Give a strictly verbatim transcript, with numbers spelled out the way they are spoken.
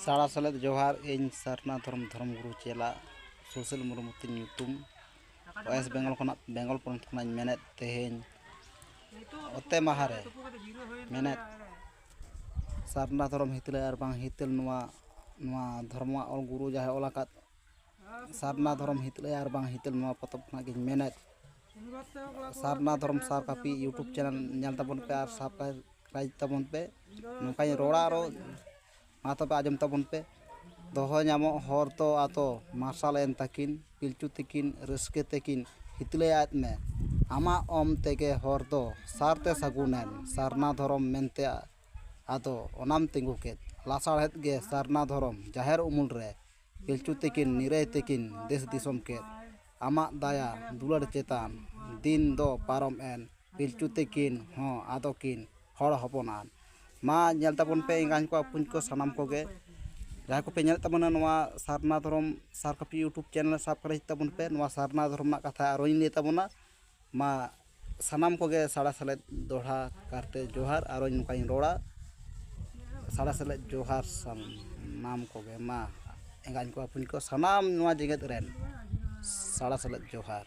ᱥᱟᱲᱟ ᱥᱮᱞᱮᱫ ᱡᱚᱦᱟᱨ᱾ ᱤᱧ ᱥᱟᱨᱱᱟ ᱫᱷᱚᱨᱚᱢ ᱫᱷᱚᱨᱚᱢ ᱜᱩᱨᱩ ᱪᱮᱞᱟ ᱥᱩᱥᱤᱞ ᱢᱩᱨᱢᱩ ᱛᱤᱧ ᱧᱩᱛᱩᱢ᱾ ᱳᱭᱮᱥᱴ ᱵᱮᱝᱜᱚᱞ ᱠᱷᱚᱱᱟᱜ, ᱵᱮᱝᱜᱚᱞ ᱯᱚᱱᱚᱛ ᱠᱷᱚᱱᱟᱜ ᱤᱧ ᱢᱮᱱᱮᱫ, ᱛᱮᱦᱮᱧ ᱚᱛᱮ ᱢᱟᱦᱟ ᱨᱮ ᱢᱮᱱᱮᱫ, ᱥᱟᱨᱱᱟ ᱫᱷᱚᱨᱚᱢ ᱦᱤᱛᱟᱹᱞ ᱟᱨ ᱵᱟᱝ ᱦᱤᱛᱟᱹᱞ, ᱱᱚᱣᱟ ᱱᱚᱣᱟ ᱫᱷᱚᱨᱚᱢᱟᱜ ᱚᱞ ᱜᱩᱨᱩ ᱡᱟᱦᱟᱸᱭ ᱚᱞ ᱟᱠᱟᱫ ᱥᱟᱨᱱᱟ ᱫᱷᱚᱨᱚᱢ ᱦᱤᱛᱟᱹᱞ ᱟᱨ ᱵᱟᱝ ᱦᱤᱛᱟᱹᱞ, ᱱᱚᱣᱟ ᱯᱚᱛᱚᱵ ᱠᱷᱚᱱᱟᱜ ᱜᱤᱧ ᱢᱮᱱᱮᱫ, ᱥᱟᱨᱱᱟ ᱫᱷᱚᱨᱚᱢ ᱥᱟᱨ ᱠᱟᱹᱯᱤ YouTube ᱪᱮᱱᱮᱞ ᱧᱮᱞ ᱛᱟᱵᱚᱱ ᱯᱮ ᱟᱨ ᱥᱟᱵᱥᱠᱨᱟᱭᱤᱵ ᱛᱟᱵᱚᱱ ᱯᱮ᱾ ᱱᱚᱝᱠᱟᱧ ᱨᱚᱲᱟ, ᱟᱨᱚ ᱢᱟ ᱛᱚᱵᱮ ᱟᱸᱡᱚᱢ ᱛᱟᱵᱚᱱ ᱯᱮ᱾ ᱫᱚᱦᱚ ᱧᱟᱢᱚᱜ ᱦᱚᱨ ᱫᱚ ᱟᱫᱚ ᱢᱟᱨᱥᱟᱞ ᱮᱱ ᱛᱟᱹᱠᱤᱱ, ᱯᱤᱞᱪᱩ ᱛᱤᱠᱤᱱ ᱨᱟᱹᱥᱠᱟᱹ ᱛᱮᱠᱤᱱ ᱦᱤᱛᱞᱟᱹᱭ ᱟᱫ ᱢᱮ᱾ ᱟᱢᱟᱜ ᱚᱢ ᱛᱮᱜᱮ ᱦᱚᱨ ᱫᱚ ᱥᱟᱨ ᱛᱮ ᱥᱟᱹᱜᱩᱱ ᱮᱱ, ᱥᱟᱨᱱᱟ ᱫᱷᱚᱨᱚᱢ ᱢᱮᱱᱛᱮ ᱟᱫᱚ ᱚᱱᱟᱢ ᱛᱤᱸᱜᱩ ᱠᱮᱫ᱾ ᱞᱟᱥᱟᱲᱦᱮᱫ ᱜᱮ ᱥᱟᱨᱱᱟ ᱫᱷᱚᱨᱚᱢ ᱡᱟᱦᱮᱨ ᱩᱢᱩᱞ ᱨᱮ, ᱯᱤᱞᱪᱩ ᱛᱤᱠᱤᱱ ᱱᱤᱨᱟᱹᱭ ᱛᱤᱠᱤᱱ ᱫᱮᱥ ᱫᱤᱥᱚᱢ ᱠᱮᱫ᱾ ᱟᱢᱟᱜ ᱫᱟᱭᱟ ᱫᱩᱞᱟᱹᱲ ᱪᱮᱛᱟᱱ ᱫᱤᱱ ᱫᱚ ᱯᱟᱨᱚᱢ ᱮᱱ, ᱯᱤᱞᱪᱩ ᱛᱤᱠᱤᱱ ᱦᱚᱸ ᱟᱫᱚ ᱠᱤᱱ ᱦᱚᱲ ᱦᱚᱯᱚᱱ ᱟᱱ᱾ ᱢᱟ ᱧᱮᱞ ᱛᱟᱵᱚᱱ ᱯᱮ ᱮᱸᱜᱟᱧ ᱠᱚ ᱟᱹᱯᱩᱧ ᱠᱚ ᱥᱟᱱᱟᱢ ᱠᱚᱜᱮ, ᱡᱟᱦᱟᱸᱭ ᱠᱚᱯᱮ ᱧᱮᱞᱮᱫ ᱛᱟᱵᱚᱱᱟ ᱱᱚᱣᱟ ᱥᱟᱨᱱᱟ ᱫᱷᱚᱨᱚᱢ ᱥᱟᱨ ᱠᱟᱹᱯᱤ YouTube ᱪᱮᱱᱮᱞ ᱥᱟᱵᱥᱠᱨᱟᱭᱤᱵ ᱛᱟᱵᱚᱱ ᱯᱮ᱾ ᱱᱚᱣᱟ ᱥᱟᱨᱱᱟ ᱫᱷᱚᱨᱚᱢ ᱨᱮᱱᱟᱜ ᱠᱟᱛᱷᱟ ᱟᱨᱚᱧ ᱞᱟᱹᱭ ᱛᱟᱵᱚᱱᱟ᱾ ᱢᱟ ᱥᱟᱱᱟᱢ ᱠᱚᱜᱮ ᱥᱟᱲᱟ ᱥᱮᱞᱮᱫ ᱫᱚᱦᱲᱟ ᱠᱟᱨᱛᱮ ᱡᱚᱦᱟᱨ, ᱟᱨᱚᱧ ᱱᱚᱝᱠᱟᱧ ᱨᱚᱲᱟ, ᱥᱟᱲᱟ ᱥᱮᱞᱮᱫ ᱡᱚᱦᱟᱨ ᱥᱟᱱᱟᱢ ᱠᱚᱜᱮ᱾ ᱢᱟ ᱮᱸᱜᱟᱧ ᱠᱚ ᱟᱹᱯᱩᱧ ᱠᱚ ᱥᱟᱱᱟᱢ ᱱᱚᱣᱟ ᱡᱮᱜᱮᱛ ᱨᱮᱱ ᱥᱟᱲᱟ ᱥᱮᱞᱮᱫ ᱡᱚᱦᱟᱨ᱾